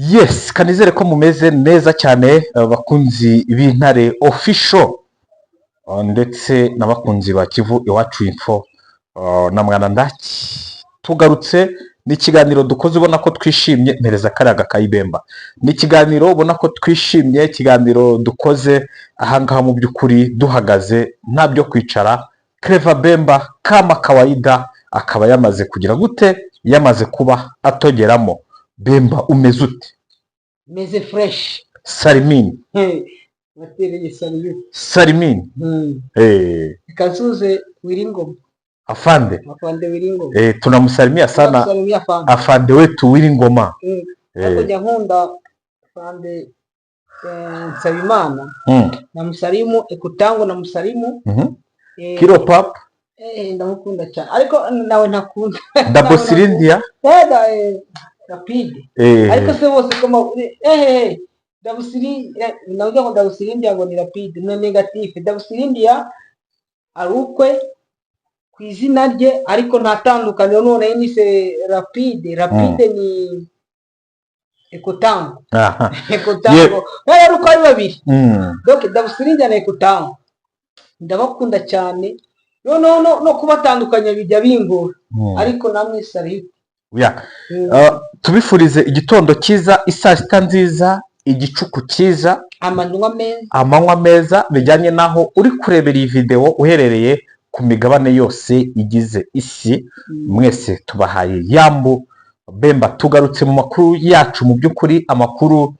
Yes, kanizere ko mumeze neza cyane, bakunzi b'Intare Official, ndetse n'abakunzi ba Kivu Iwacu Info, na Mwana Ndaki. Tugarutse n'ikiganiro dukoze ubona ko twishimye. Mpereza kariya gakayibemba. Ni ikiganiro ubona ko twishimye, ikiganiro dukoze ahangaha mu by'ukuri duhagaze, nta byo kwicara. Clever Bemba kama kawaida akaba yamaze kugira gute? Yamaze kuba atogeramo. Bemba, umeze ute? Meze fresh. Salimini. Batereye salut. Salimini. Reka nsuze Wiringoma. Afande. Afande Wiringoma. Tunamusalimia sana. Salimia afande. Afande wetu Wiringoma. Ariko njya nkunda afande Nsabimana. Namusalimu Ekutango, namusalimu. Kilo pap. Ndamukunda cyane, ariko nawe ntakunda. Dabosirindia. Dada Rapide. Ariko se bose koma Dabusiri, navuga ngo Dabusirindia ngo ni Rapide, no négatif. Dabusirindia ari ukwe ku izina rye, ariko nta tandukaniro. None ni se Rapide, Rapide ni Ekotango. Ekotango rero uko ari babiri. Donc Dabusirindia na Ekotango ndabakunda cyane. Noneho no kubatandukanya bijya bingora. Ariko namwe salut. Yeah. Tubifurize igitondo cyiza, isaa sita nziza, igicuku cyiza, amanywa meza. Amanywa meza, bijyanye n'aho uri kurebera iyi videwo uherereye ku migabane yose igize isi. Mwese tubahaye yambu. Bemba, tugarutse mu makuru yacu, mu by'ukuri amakuru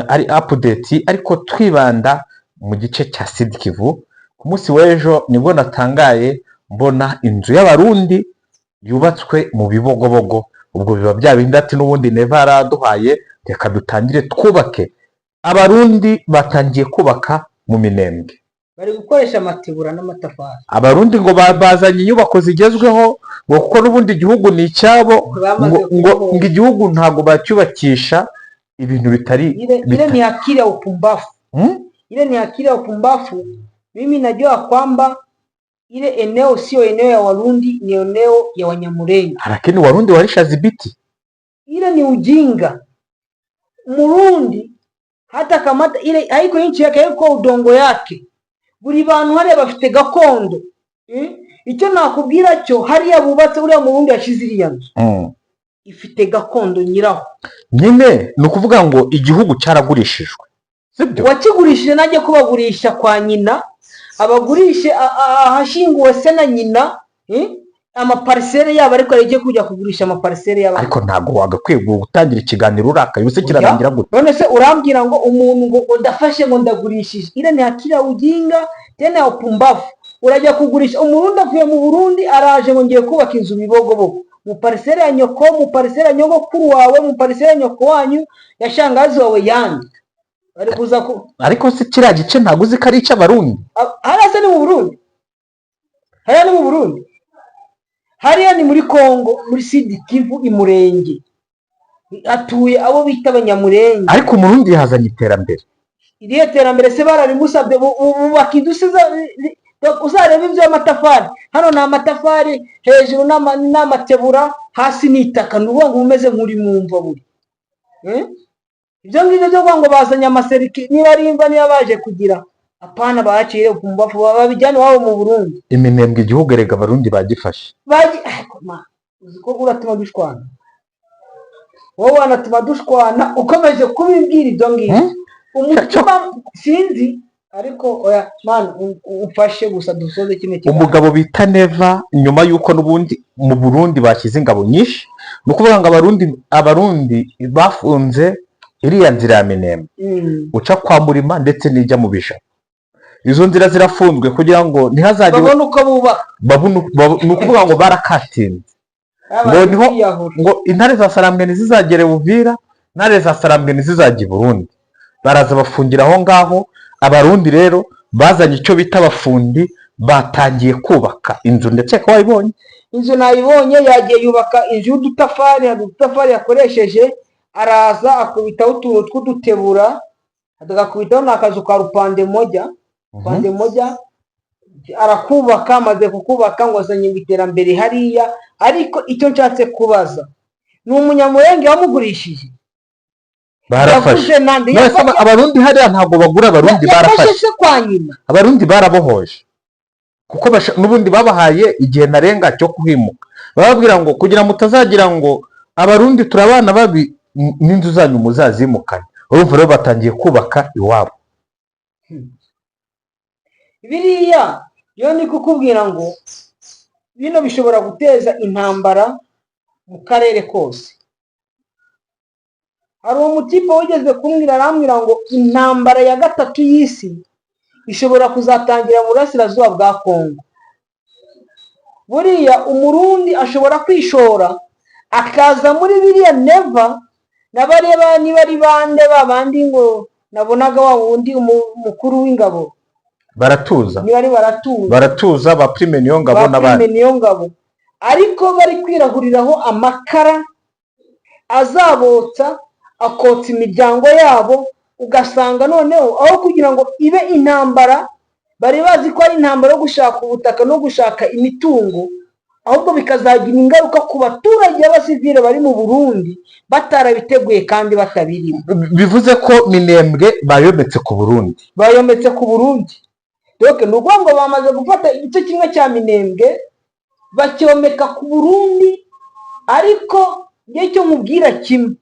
ari update, ariko twibanda mu gice cya Sud Kivu. Ku munsi w'ejo nibwo natangaye mbona inzu y'Abarundi yubatswe mu Bibogobogo. Ubwo biba bya bindi ati n'ubundi Neva yaraduhaye, reka dutangire twubake. Abarundi batangiye kubaka mu Minembwe. Bari gukoresha amatebura n'amatafari. Abarundi ngo bazanye inyubako zigezweho, ngo kuko n'ubundi igihugu ni icyabo. Bamaze ngo ngo kubohora. Ngo igihugu ntabwo bacyubakisha ibintu bitari Ile ni akili ya upumbafu. Ile ni akili ya upumbafu. Mimi najua kwamba ile eneo sio eneo ya Warundi, ni eneo ya Wanyamulenge. Lakini Warundi walishadhibiti. Ile ni ujinga. Murundi hata kamata ile haiko nchi yake, haiko udongo yake. Buri bantu hariya bafite gakondo, eh? Icyo nakubwira cyo, hariya bubatse, uriya Murundi yashize iriya nzu ifite gakondo nyiraho. Nyine ni ukuvuga ngo igihugu cyaragurishijwe, sibyo? Uwakigurishije najya kubagurisha kwa nyina, abagurishe ahashyinguwe se na nyina, eh? Amaparcelle yabo, ariko areke kujya kugurisha amaparcelle y'abandi. Ariko ntabwo wagakwiye gutangira ikiganiro urakaye. Ubuse kirarangira gute? None se urambwira ngo umuntu ngo ndafashe, ngo ndagurishije? Ile ni akili ya ujinga tena ya upumbavu. Urajya kugurisha, Umurundi avuye mu Burundi araje ngo ngiye kubaka inzu Bibogobogo, mu parcelle ya nyoko, mu parcelle ya nyogokuru wawe, mu parcelle ya nyoko wanyu, ya shangazi wawe, yandi bari kuza ku Ariko se kiriya gice ntabwo uzi ko ari icy'Abarundi? Hariya se ni mu Burundi? Hariya ni mu Burundi? Hariya ni muri Kongo, muri Sud Kivu, i Murenge hatuye abo bita Abanyamurenge. Ariko Umurundi yazanye iterambere. Iriya terambere se bararimusabye? Bubaka inzu se uzareba inzu y'amatafari hano ni amatafari, hejuru ni amatebura, hasi ni itaka. Ni ukuvuga ngo umeze nk'uri mu mva buri. Eh? Ibyo ngibyo byo kuvuga ngo bazanye amacercueil, niba ari imva, niba baje kugira, apana, baciye ku mbafu, babijyane iwabo mu Burundi. Iminembwe, igihugu erega Abarundi bagifashe. Bagi ariko ma uzi ko uratuma dushwana, wowe wanatuma dushwana ukomeje kubibwira ibyo ngibyo. Umutima sinzi, ariko oya mana, umfashe gusa dusoze kino kiganiro. Umugabo bita Neva, nyuma y'uko n'ubundi mu Burundi bashyize ingabo nyinshi, ni ukuvuga ngo Abarundi bafunze iriya nzira ya Minembwe uca kwa Murima ndetse n'ijya mu Bijabo. Izo nzira zirafunzwe kugira ngo ntihazagire babone uko bubaka. Ni ukuvuga ngo barakatinze ngo Babanje niho kwiyahura. Ngo intare za Sarambwe ntizizagere Buvira, intare za Sarambwe ntizizajya i Burundi. Baraza bafungira aho ngaho. Abarundi rero bazanye icyo bita abafundi, batangiye kubaka inzu, ndetse ko wayibonye. Inzu nayibonye, yagiye yubaka inzu y'udutafari. Hari udutafari yakoresheje, araza akubitaho utuntu tw'udutebura, agakubitaho n'akazu ka rupande moja, pande moja, arakubaka. Amaze kukubaka ngo azanye ngo iterambere hariya. Ariko icyo nshatse kubaza, ni Umunyamurenge wamugurishije? Barafashe. Yaguze nande? None se Abarundi hariya ntabwo bagura? Abarundi Yafashe barafashe. Se kwa nyina. Abarundi barabohoje kuko n'ubundi babahaye igihe ntarenga cyo kuhimuka, bababwira ngo kugira mutazagira ngo Abarundi turi abana babi, n'inzu zanyu muzazimukane. Urumva rero batangiye kubaka iwabo. Biriya yo ni kukubwira ngo bino bishobora guteza intambara mu karere kose. Hari umutipe wigeze kumbwira, arambwira ngo intambara ya gatatu y'isi ishobora kuzatangira mu burasirazuba bwa Kongo. Buriya Umurundi ashobora kwishora akaza muri biriya. Neva na bariya niba ari bande, ba bandi ngo nabonaga wa wundi umukuru w'ingabo. Baratuza. Niba ari Baratuza. Baratuza, ba Prime Niyongabo ba n'abandi. Prime Niyongabo, ariko bari kwirahuriraho amakara azabotsa, akotsa imiryango yabo. Ugasanga noneho aho kugira ngo ibe intambara bari bazi ko ari intambara yo gushaka ubutaka no gushaka imitungo, ahubwo bikazagira ingaruka ku baturage b'abasivile bari mu Burundi batarabiteguye kandi batabirimo. Bivuze ko Minembwe bayometse ku Burundi. Bayometse ku Burundi. Donc ni ukuvuga ngo bamaze gufata igice kimwe cya Minembwe bacyomeka ku Burundi. Ariko njye icyo nkubwira kimwe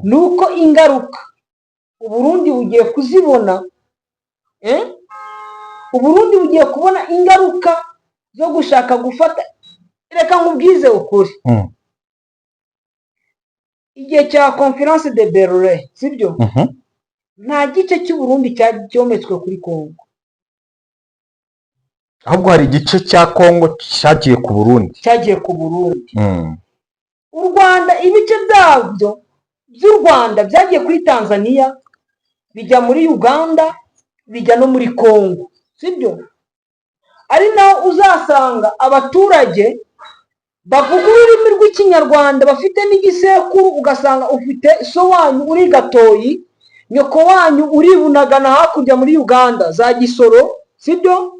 ni uko ingaruka Uburundi bugiye kuzibona, eh? Uburundi bugiye kubona ingaruka zo gushaka gufata. Reka nkubwize ukuri, igihe cya Conférence de Berlin, sibyo? Mhm. Nta gice cy'Uburundi cyari cyometswe kuri Kongo. Ahubwo hari igice cya Kongo cyagiye ku Burundi. Cyagiye ku Burundi. U Rwanda, ibice byabyo by'u Rwanda byagiye kuri Tanzania, bijya muri Uganda, bijya no muri Kongo, sibyo? Ari naho uzasanga abaturage bavuga ururimi rw'Ikinyarwanda bafite n'igisekuru. Ugasanga ufite so wanyu uri Gatoyi, nyoko wanyu uri Bunagana hakurya muri Uganda za Gisoro, sibyo?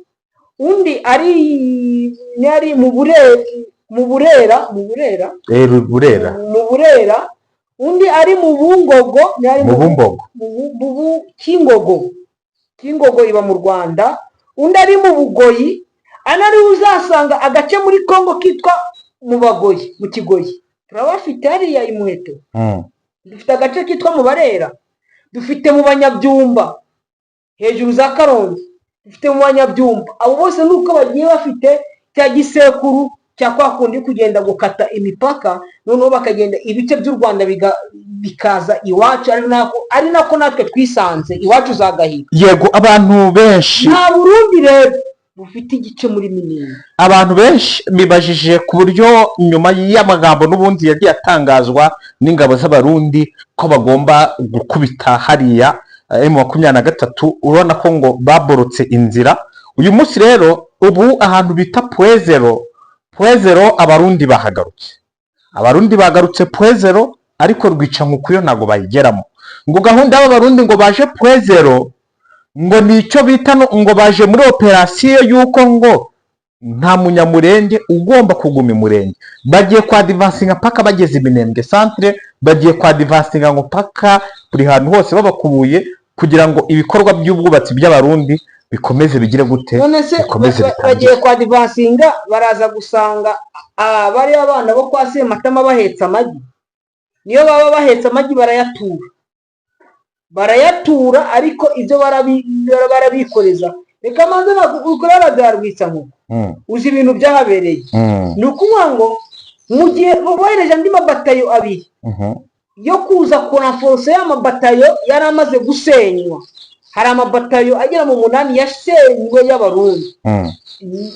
Undi ari mu Burera. Burera. Mu Burera, undi ari mu Bungogo, ari Mu Bumbogo. Mu Kingogo. Kingogo iba mu Rwanda. Undi ari mu Bugoyi, ari uzasanga agace muri Kongo kitwa mu Bagoyi, mu Kigoyi. Turabafite hariya imuheto. Dufite agace kitwa mu Barera, dufite mu Banyabyumba hejuru za Karongi, dufite mu Banyabyumba. Abo bose ni uko bagiye bafite cya gisekuru cya kwa kundi kugenda gukata imipaka, noneho bakagenda ibice by'u Rwanda bikaza iwacu, ari nako natwe twisanze iwacu za Gahiga. Yego, abantu benshi Nta Burundi rero bufite igice muri Minembwe. Abantu benshi bibajije ku buryo nyuma y'amagambo n'ubundi yagiye atangazwa n'ingabo z'Abarundi ko bagomba gukubita hariya M23, urabona ko ngo baborotse inzira. Uyu munsi rero ubu ahantu bita Point Zéro, Point Zéro, Abarundi bahagarutse. Abarundi bagarutse Point Zéro, ariko Rwicankuku yo ntabwo bayigeramo. Ngo gahunda y'Abarundi ngo baje Point Zéro, ngo ni icyo bita ngo baje muri operasiyo y'uko ngo nta Munyamurenge ugomba kuguma Imurenge. Bagiye kwa advancinga paka bageze Iminembwe centre, bagiye kwa advancinga ngo paka buri hantu hose babakubuye, kugira ngo ibikorwa by'ubwubatsi by'Abarundi bikomeze bigire gute? None se Bikomeze bitangire. Bagiye kwa advancinga, baraza gusanga bariya bana bo kwa Sematama bahetse amagi. Niyo baba bahetse amagi barayatura, barayatura, ariko ibyo barabikoreza. Reka maze ukora bya Rwitsankuku. Uzi ibintu byahabereye? Ni ukuvuga ngo mu gihe bohereje andi mabatayo abiri yo kuza kurenforcer ya mabatayo yari amaze gusenywa, hari amabatayo agera mu 8 yasenywe y'Abarundi.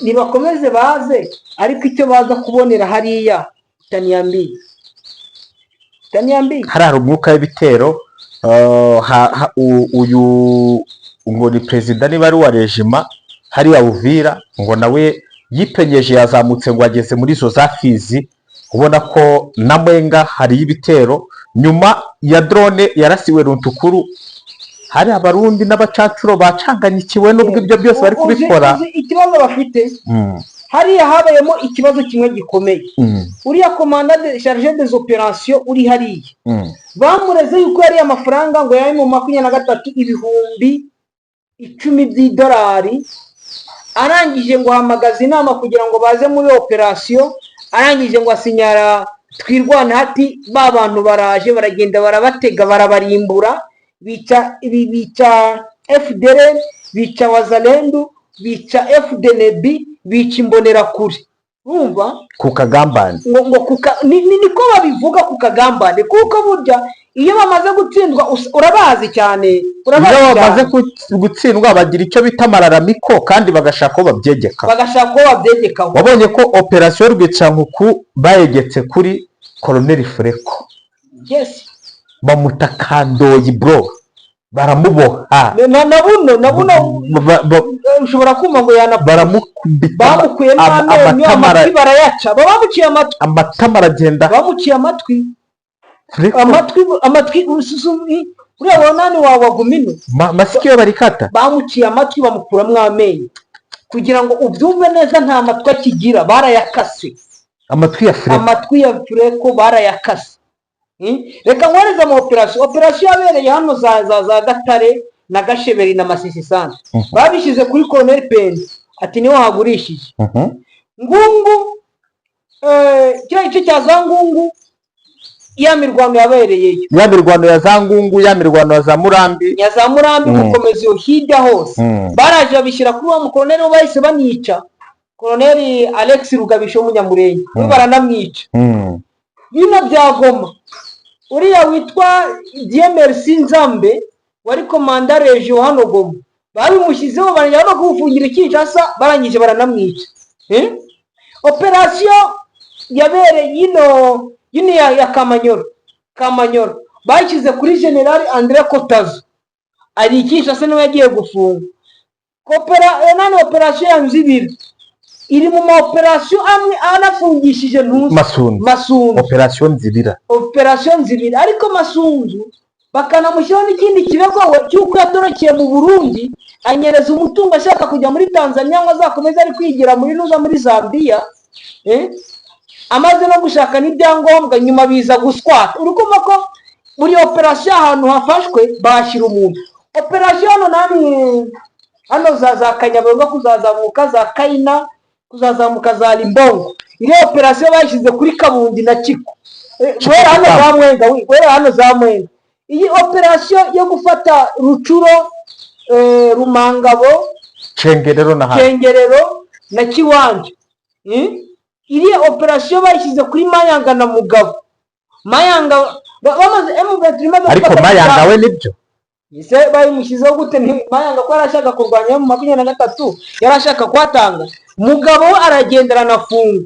Nibakomeze baze, ariko icyo baza kubonera hariya utaniambia, utaniambia. Hari umwuka w'ibitero. Uyu ngo ni perezida niba ari uwa régiment hariya Uvira, ngo nawe yipenyeje yazamutse ngo ageze muri izo za Fizi. Ubona ko na Mwenga hariyo ibitero nyuma ya drone yarasiwe Runtukuru. Hari Abarundi n'abacacuro bacanganyikiwe, nubwo ibyo byose bari Uzi- kubikora. Uzi ikibazo bafite? Hariya habayemo ikibazo kimwe gikomeye. Uriya commandant chargé des opérations uri hariya, bamureze yuko yariye amafaranga ngo yari mu 23 10,000 by'idolari. Arangije ngo ahamagaza inama kugira ngo baze muri opération. Arangije ngo asinyara Twirwana hati ba bantu baraje, baragenda, barabatega, barabarimbura, bica bica FDLR, bica Wazalendu, bica FDNB, bica Imbonerakure, urumva? Ku kagambane. Ngo kuka niko babivuga, ku kagambane, kuko burya iyo bamaze gutsindwa urabazi cyane, urabazi Iyo bamaze cyane. gutsindwa bagira icyo bita amararamiko kandi bagashaka aho babyegeka. Bagashaka uwo babyegekaho. Wabonye ko opération Rwicankuku bayegetse kuri Colonel Fureko. Yes. Bamuta kandoyi bro, baramuboha. Na buno ushobora kumva ngo yana Baramukubita. Bamukuyemo amenyo. Amatama Amatwi barayaca, baba bamuciye amatwi. Amatama aragenda. Bamuciye amatwi. Fureko. Amatwi uriya wonani wawe wagumino. Masikio barikata. Bamuciye amatwi, bamukuramo amenyo. Kugira ngo ubyumve neza, nta matwi akigira, barayakase. Amatwi ya Fureko. Amatwi ya Fureko barayakase. Reka nkohereze ama opération. Opération yabereye hano za Gatare na Gasheberi na Masisi sante, babishyize kuri Colonel Penzi, ati niwe wahagurishije. Ngungu, kiriya gice cya za Ngungu, ya mirwano yabereyeyo. Ya mirwano ya za Ngungu, ya mirwano ya za Murambi. Ya za Murambi, gukomeza iyo hirya hose. Baraje babishyira kuri wa mukoloneli, we bahise banica Koloneli Alex Rugabisha w'Umunyamurenge, we baranamwica. Bino bya Goma, uriya witwa Dieu Merci Nzambe wari commandant région hano Goma, babimushyizeho, barajya no kumufungira i Kinshasa, barangije baranamwica. Eh? Opération yabereye yino ya Kamanyoro, Kamanyoro bashyize kuri General Andre Kotazo, ari i Kinshasa, niwe yagiye gufunga. Nani, opération ya Nzibira iri mu ma opération amwe anafungishije ntuzi. Masunzu. Masunzu. Opération Nzibira. Opération Nzibira, ariko Masunzu bakanamushyiraho n'ikindi kirego we cy'uko yatorokeye mu Burundi, anyereza umutungo, ashaka kujya muri Tanzania ngo azakomeze ari kwigira muri nuza muri Zambia, eh? Amaze no gushaka n'ibyangombwa, nyuma biza guswata. Uri kumva ko buri opération ahantu hafashwe bahashyira umuntu. Opération hano nani, hano za Kanyabayonga, kuzazamuka za Kayina, kuzazamuka za Limbongo, iriya opération bashyize kuri Kabundi na Kiko. Guhera hano za Mwenga, guhera hano za Mwenga. Iyi opération yo gufata Rucuro, Rumangabo, Cengerero n'ahandi. Cengerero na Kiwanja. Iriya opération bayishyize kuri Mayanga na Mugabo. Mayanga bamaze M23 imaze Ariko gufata Mayanga Mugabo. we nibyo. Ese bayimushyizeho gute? Mayanga ko yari ashaka kurwanya mu 23, yari ashaka kuhatanga. Mugabo we aragenda, aranafunga.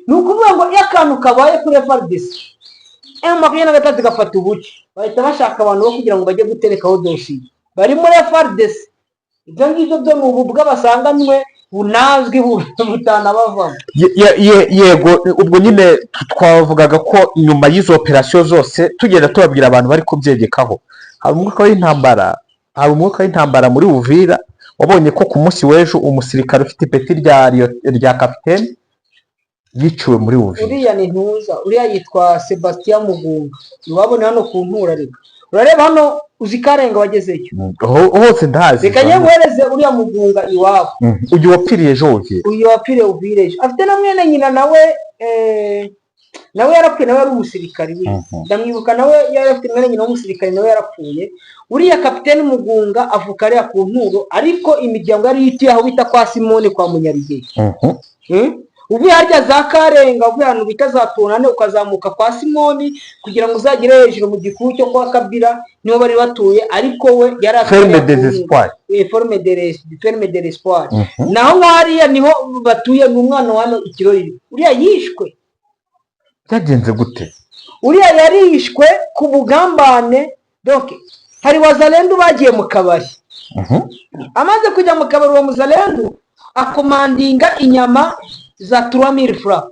Ni ukuvuga ngo iyo akantu kabaye kuri FARDC, M23 igafata ubuce, bahita bashaka abantu bo kugira ngo bajye guterekaho dosiye bari muri FARDC. Ibyo ngibyo byo ni ububwa basanganywe bunazwi butanabavamo. Yego, ubwo nyine twavugaga ko nyuma y'izo opération zose tugenda tubabwira abantu bari kubyegekaho, hari umwuka w'intambara, hari umwuka w'intambara muri Uvira. Wabonye ko ku munsi w'ejo umusirikare ufite ipeti rya kapitene yiciwe muri Uvira. Uriya ni ntuza, uriya yitwa Sebastien Mugunga, iwabo ni hano ku Ntura. Reka urareba hano, uzi Karenga wagezeyo? Hose ndahazi. Reka njye nguhereze uriya Mugunga iwabo. Uyu wapfiriye ejo Uvira. Uyu wapfiriye Uvira ejo afite na mwene nyina nawe, nawe yarapfuye, nawe yari umusirikari we. Ndamwibuka, nawe yari afite mwene nyina w'umusirikari, nawe yarapfuye. Uriya kapiteni Mugunga avuka ariya ku Nturo, ariko imiryango yari ituye aho bita kwa Simoni kwa Munyarugeye. Uvuye harya za Karenga, uvuye ahantu bita za Tunane, ukazamuka kwa Simoni kugira ngo uzagere hejuru mu gikuru cyo kwa Kabira, niho bari batuye, ariko we yari atuye Ferme hariya ku des Nturo. Espoirs. Ferme de l'Espoir. Naho ngaho hariya niho batuye, ni umwana wa hano ikirori. Uriya yishwe. Byagenze gute? Uriya yarishwe ku bugambane. Donc hari Wazalendu bagiye mu kabari. Amaze kujya mu kabari, uwo muzalendu akomandinga inyama za 3000 francs.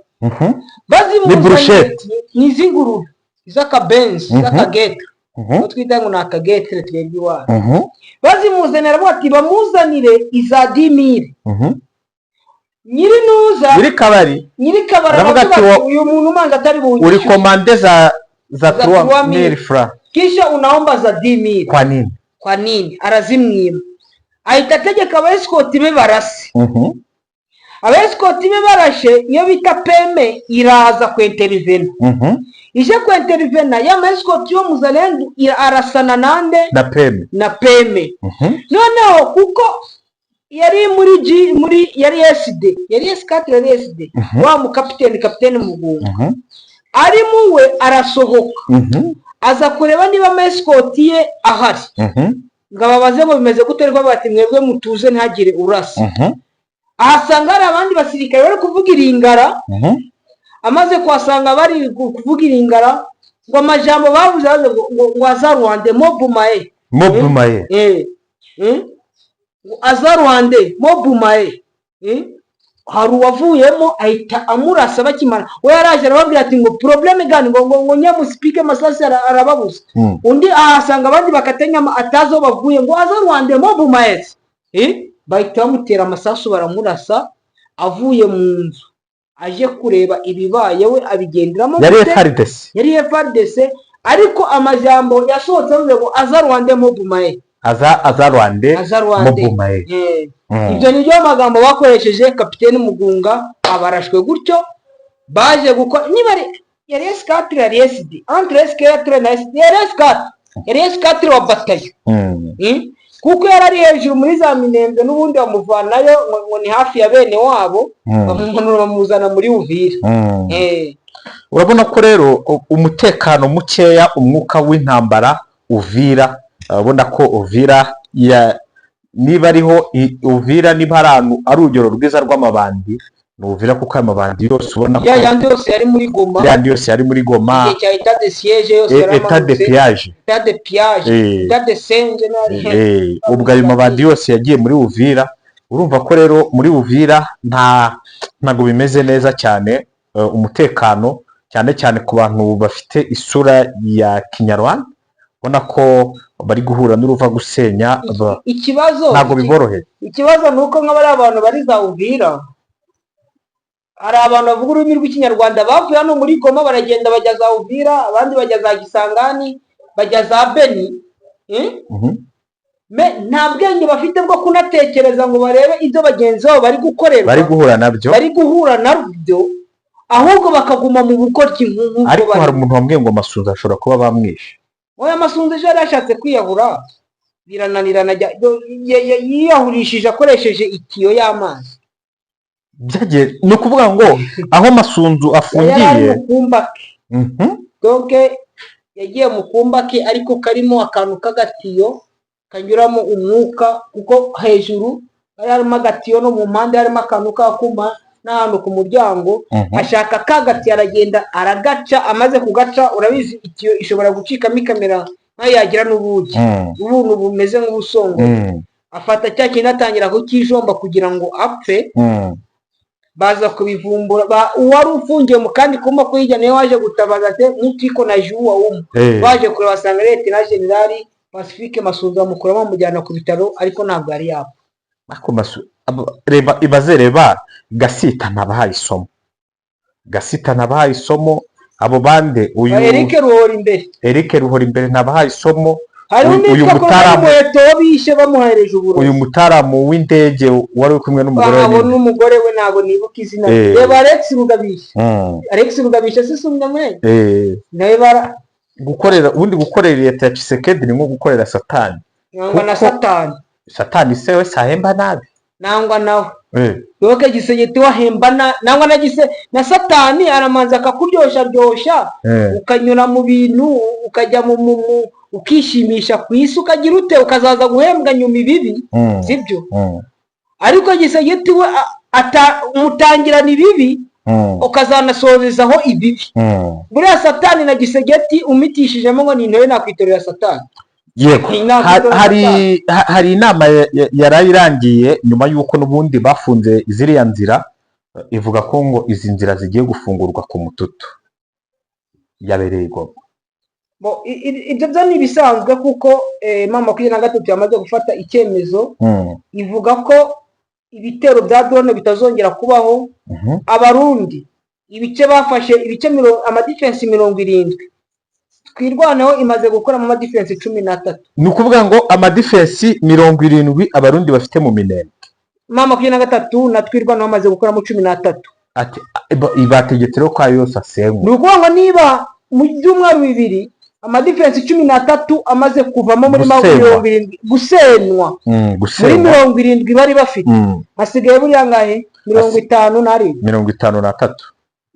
Bazimuzaniye. Ni brochette. Ni iz'ingurube, iz'akabenzi, iz'akagetre, uwo twita ngo ni akagetre twebwe iwacu. Bazimuzanira, aravuga ati bamuzanire iza 10 000. Nyirinuza Nyiri kabari. Nyiri kabari. Aravuga aravuga ati, ati uyu muntu umanza atari uri bunyishyure. Commande za Za 3000 francs. Kisha unaomba za 10,000. Kwa nini? Kwa nini? Arazimwima, ahita ategeka abaesikoti be barase. Abaesikoti be barashe, iyo bita PM iraza kwenterivena. Ije kwenterivena ya maesikoti yo muzalendu arasana nande? Na PM. Na PM. Noneho kuko yari muri G, muri yari SD, yari S4, yari SD. Wa mukapiteni, kapiteni Mugunga, ari muwe arasohoka, aza kureba niba amaesikoti ye ahari, ngo ababaze ngo bimeze gute, ariko bati mwebwe mutuze, ntihagire urasa. Ahasanga hari abandi basirikare bari kuvuga iringara. Amaze kuhasanga bari kuvuga iringara, ngo amajambo bavuze bavuze ngo aza Rwande mobumaye. Mobumaye. Ngo aza Rwande mobumaye. Hari uwavuyemo ahita amurasa bakimara. We yaraje arababwira ati ngo problème gani? Ngo nyamusipike masasi arababuza. Undi ahasanga abandi bakatanyama atazi aho bavuye, ngo aza Rwande mobumaye. Bahita bamutera amasasu baramurasa, avuye mu nzu aje kureba ibibaye, we abigenderamo Yari gute? FARDC. Yari FARDC, ariko amajambo yasohotse avuze ngo aza Rwande mobumaye. Aza Rwande. Aza Rwande. Mobumaye. Ibyo ni byo magambo bakoresheje. Kapiteni Mugunga abarashwe gutyo. Baje gukora niba ari yari S4, yari SD, entre S4 na SD, yari S4, yari S4 wa batayo. Kuko yari ari hejuru muri za Minembwe, n'ubundi bamuvanayo ngo ni hafi ya bene wabo, bamumanura bamuzana muri Uvira. Urabona ko rero umutekano mukeya, umwuka w'intambara Uvira, urabona ko Uvira ya niba ariho Uvira, niba ari ahantu ari urugero rwiza rw'amabandi ni Uvira, kuko aya mabandi yose ubona ko Ya yandi yose yari muri Goma. Yandi yose yari muri Goma. Igihe cya état de siège yose yari État de amanutse. pillage. État de pillage. État de singe n'ari Ubwo ayo mabandi yose yagiye muri Uvira. Urumva ko rero muri Uvira ntabwo bimeze neza cyane, umutekano, cyane cyane ku bantu bafite isura ya kinyarwanda, ubona ko bari guhura n'uruva gusenya Ikibazo ntabwo biboroheye. Ikibazo ni uko nk'abari abantu bari za Uvira, hari abantu bavuga ururimi rw'Ikinyarwanda bavuye hano muri Goma, baragenda bajya za Uvira, abandi bajya za Kisangani, bajya za Beni. Me nta bwenge bafite bwo kunatekereza ngo barebe ibyo bagenzi babo bari gukorerwa, bari guhura nabyo. Bari guhura nabyo, ahubwo bakaguma mu bukoryi nk'uko Ariko bari. hari umuntu wambwiye ngo Masunzu ashobora kuba bamwishe. Oya, Masunzu ejo yari yashatse kwiyahura birananirana, yiyahurishije akoresheje itiyo y'amazi. Byagiye, ni ukuvuga ngo aho Masunzu Yari ari afungiye mu kumba ke. Donc yagiye mu kumba ke, ariko karimo akantu k'agatiyo kanyuramo umwuka, kuko hejuru hari harimo agatiyo, no mu mpande harimo akantu k'akuma n'ahantu ku muryango. Ashaka ka gatiyo, aragenda aragaca. Amaze kugaca, urabizi itiyo ishobora gucikamo ikamera nk'ayo yagira n'ubugi, ubuntu bumeze nk'ubusongo. Afata cya kintu atangira kukijomba kugira ngo apfe. Baza kubivumbura, uwari ufungiye mu kandi kumba ko hirya niwe waje gutabaza ati mutiko na juwa umwe. Baje kureba basanga Lieutenant General Pacifique Masunzu, bamukuramo bamujyana ku bitaro, ariko ntabwo yari yapfa. Ariko reba, ibaze, reba Gasita ntabahaye isomo, Gasita ntabahaye isomo, abo bande uyu Eric Ruhora imbere. Eric Ruhora imbere ntabahaye isomo. Hari Uyu n'uwitwa Colonel mutaramu Muheto bishe bamuhereje uburozi. Uyu mutaramu w'indege wari uri kumwe n'umugore we Abo ninde? N'umugore we, ntabwo nibuka izina rye. Reba Alex Rugabisha. Alex Rugabisha si umunyamurenge? Nawe bara Gukorera, ubundi gukorera leta ya Tshisekedi ni nko gukorera Satani. Nangwa na Kuko Satani. Satani se we sahemba nabi? Nangwa nawe yoke gisegeti wahemba nangwa na gise na Satani aramanza akakuryosha ryosha, ukanyura mu bintu, ukajya mu ukishimisha ku isi, ukagira ute, ukazaza guhembwa nyuma ibibi. Sibyo? Ariko gisegeti we mutangirana ibibi, ukazanasorezaho ibibi. Buriya Satani na gisegeti umitishijemo ngo ni intebe, nakwitorera Satani. Yego. Inama itora Hari inama yaraye irangiye nyuma y'uko n'ubundi bafunze ziriya nzira, ivuga ko ngo izi nzira zigiye gufungurwa ku mututu, yabereye i Goma. Bo, ibyo byo ni ibisanzwe, kuko M 23 yamaze gufata icyemezo, ivuga ko ibitero bya drone bitazongera kubaho. Abarundi ibice bafashe, ibice amadefense 70, Twirwaneho imaze gukoramo amadefense 13. Ni ukuvuga ngo amadefense 70 Abarundi bafite mu Minembwe, M23 na Twirwaneho bamaze gukoramo 13. Ati bategetse rero ko ayo yose asenywa. Ni ukuvuga ngo niba mu byumweru 2 amadefense 13 amaze kuvamo muri Gusenywa. 70, gusenywa, muri Gusenywa. 70 bari bafite, hasigaye buriya ngahe? 57. 53.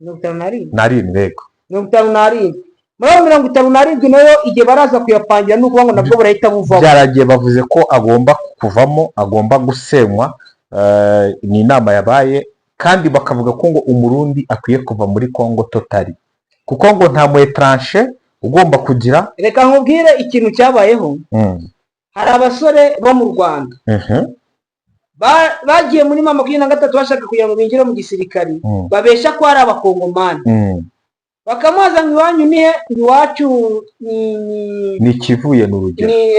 57. N'arindwi, yego. 57. Muri ayo 57 nayo, igihe baraza kuyapangira, ni ukuvuga ngo nabwo burahita buvamo. Byaragiye, bavuze ko agomba kuvamo, agomba gusenywa. Ni inama yabaye, kandi bakavuga ko ngo Umurundi akwiye kuva muri Congo totally, kuko ngo nta mu étranger ugomba kugira. Reka nkubwire ikintu cyabayeho. Hari abasore bo mu Rwanda bagiye muri M23 bashaka kugira ngo binjire mu gisirikari, babesha ko ari Abakongomani. Bakamubaza ngo iwanyu nihe? Ngo iwacu ni Ni ikivuye, ni urugero. Ni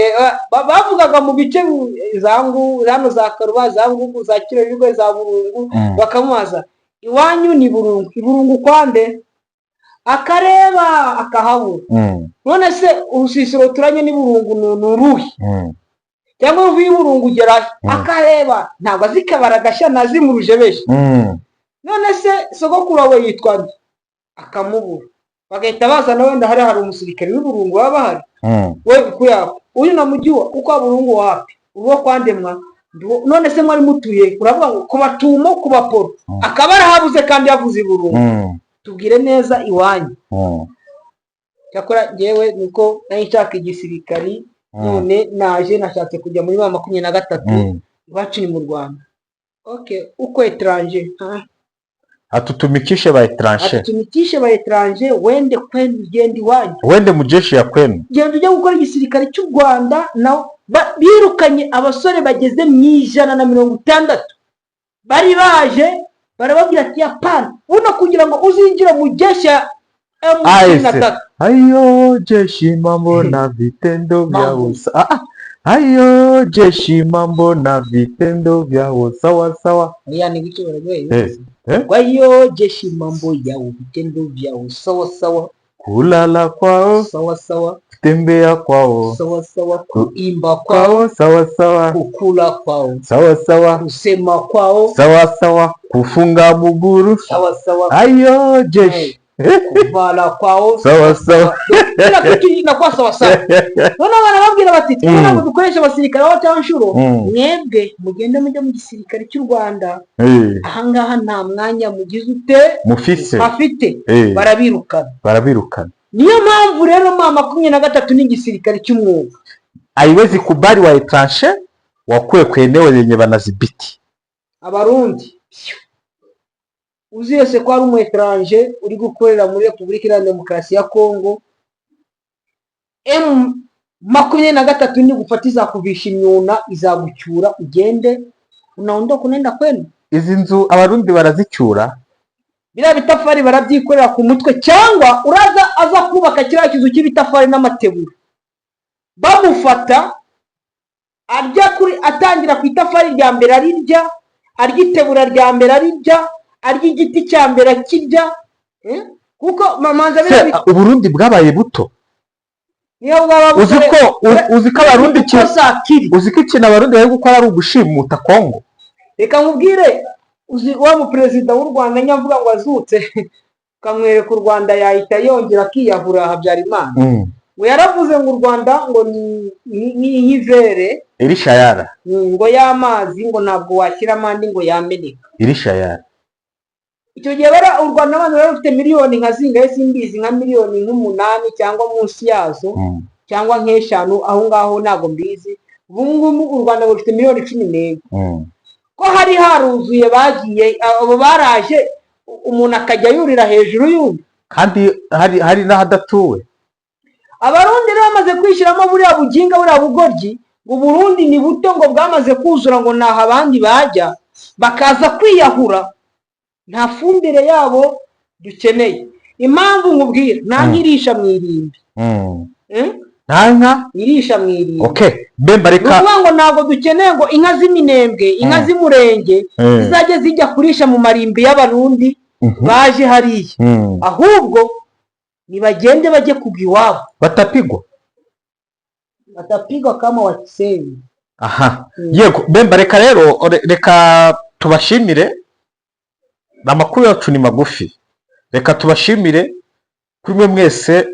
bavugaga mu bice za ngu hano, za Karuba, za Ngugu, za Kirorirwe, za Burungu. Bakamubaza iwanyu ni Burungu, i Burungu kwande? Akareba akahabura. None se urusisiro turanye n'i Burungu ni uruhe? Cyangwa uvuye i Burungu ugerahe? Akareba, ntabwo azi Kabara gashya, ntazi mu Rujebeshi. None se sogokuru wawe yitwa nde? Akamubura. Bagahita bazana wenda hari umusirikare w'i Burungu baba bahari. We ukuyako uyu namujua uko Burungu wapi, uwo kwandemwa. None se mwari mutuye? Uravuga ngo ku Batumo, ku Baporo. Akaba arahabuze kandi yavuze i Burungu. Tubwire neza iwanyu. Cyakora njyewe niko nari nshaka igisirikari. None naje nashatse kujya muri M23. Iwacu ni mu Rwanda. Okay, uko étranger, ah. Atutumikishe ba étranger. Atutumikishe ba étranger, wende kwenu, ugenda iwanyu. Wende mu jeshi ya kwenu. Genda ujya gukora igisirikare cy'u Rwanda. Naho birukanye abasore bageze mu 160 bari baje, barababwira ati yapana, buno kugira ngo uzinjire mu jeshi ya M23. Ayo jeshi, mambo na vitendo vya Mambo. usa. Ah, ah. Ayo jeshi, mambo na vitendo vya sawa sawa. Oya, ni gutyo baragoye. Eh, eh? Kwa hiyo jeshi, mambo yao, vitendo vyao sawa sawa. Kulala kwao, sawa sawa, kutembea kwao, sawa sawa, kuimba kwao, kwao sawa sawa, kukula kwao, sawa sawa, kusema kwao, sawa sawa, kufunga muguru, sawa sawa, ayo jeshi, kuvala kwao, sawa sawa. Kila kitu inakuwa sawa sawa. Noneho barababwira bati twebwe ntabwo dukoresha abasirikare b'abacanshuro. Mwebwe mugende mujye mu gisirikare cy'u Rwanda. Ahangaha nta mwanya mugize ute? Mufise. Afite. Barabirukana. Barabirukana. Niyo mpamvu rero M23 ni igisirikare cy'umwuga. Haiwezi kubali wa étranger wakuwe kwa eneo lenye wanadhibiti. Abarundi, uzi wese ko ari umu étranger uri gukorera muri Repubulika Iharanira Demokarasi ya Kongo, M23 nigufata izakuvisha imyuna, izagucyura ugende, unaondoka unaenda kwenu. Izi nzu Abarundi barazicyura. Biriya bitafari barabyikorera ku mutwe, cyangwa uraza aza kubaka kiriya kizu cy'ibitafari n'amategura, bamufata arya kuri, atangira ku itafari rya mbere arirya, arya itebura rya mbere arirya, arya igiti cya mbere akirya, eh? Kuko mamanza Se, biriya Uburundi bwabaye buto. Niyo bwaba Uzi ko uzi ko Abarundi uko sakiri. Uzi ko ikintu Abarundi bari gukora ari ugushimuta Kongo. Reka nkubwire, uzi wa muperezida w'u Rwanda nyavuga ngo azutse ukamwereka u Rwanda yahita yongera akiyahura, Habyarimana. Ngo yaravuze ngo u Rwanda ngo ni nk'ivere Irishayara. ngo y'amazi, ngo ntabwo washyiramo andi ngo yameneka. Irishayara. Icyo gihe bara u Rwanda abantu bari bafite miliyoni nka zingahe simbizi, nka miliyoni nk'umunani cyangwa munsi yazo, cyangwa nk'eshanu aho ngaho, ntabwo mbizi. Ubu ngubu u Rwanda rufite miliyoni 14. Ko hari haruzuye, bagiye abo baraje, umuntu akajya yurira hejuru y'undi. Kandi hari n'ahadatuwe. Abarundi rero bamaze kwishyiramo buriya buginga, buriya bugoryi, ngo Burundi ni buto, ngo bwamaze kuzura, ngo ntaho abandi bajya, bakaza kwiyahura. Nta fumbire yabo dukeneye. Impamvu nkubwira, nta nkirisha mu irimbi. Eh? Nta nka irisha mu irimbi. Okay, Bemba, Ni reka. ukuvuga ngo ntabwo dukeneye ngo inka z'iminembwe, inka z'umurenge zizajya zijya kurisha mu marimbi y'Abarundi baje hariya. Ahubwo nibagende bajye kugwa iwabo. Batapigwa. Batapigwa kama wakisemi. Aha. Yego Bemba, reka rero reka tubashimire. Amakuru yacu ni magufi. Reka tubashimire kuri mwe mwese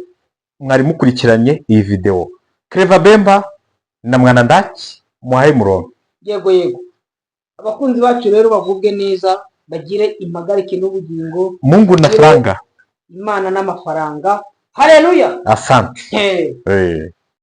mwari mukurikiranye iyi videwo. Clever Bemba na Mwana Ndaki muhaye murongo. Yego, abakunzi bacu rero bagubwe neza, bagire impagarike n'ubugingo. Mungu na franga. Imana n'amafaranga, haleluya. Asante. Hey.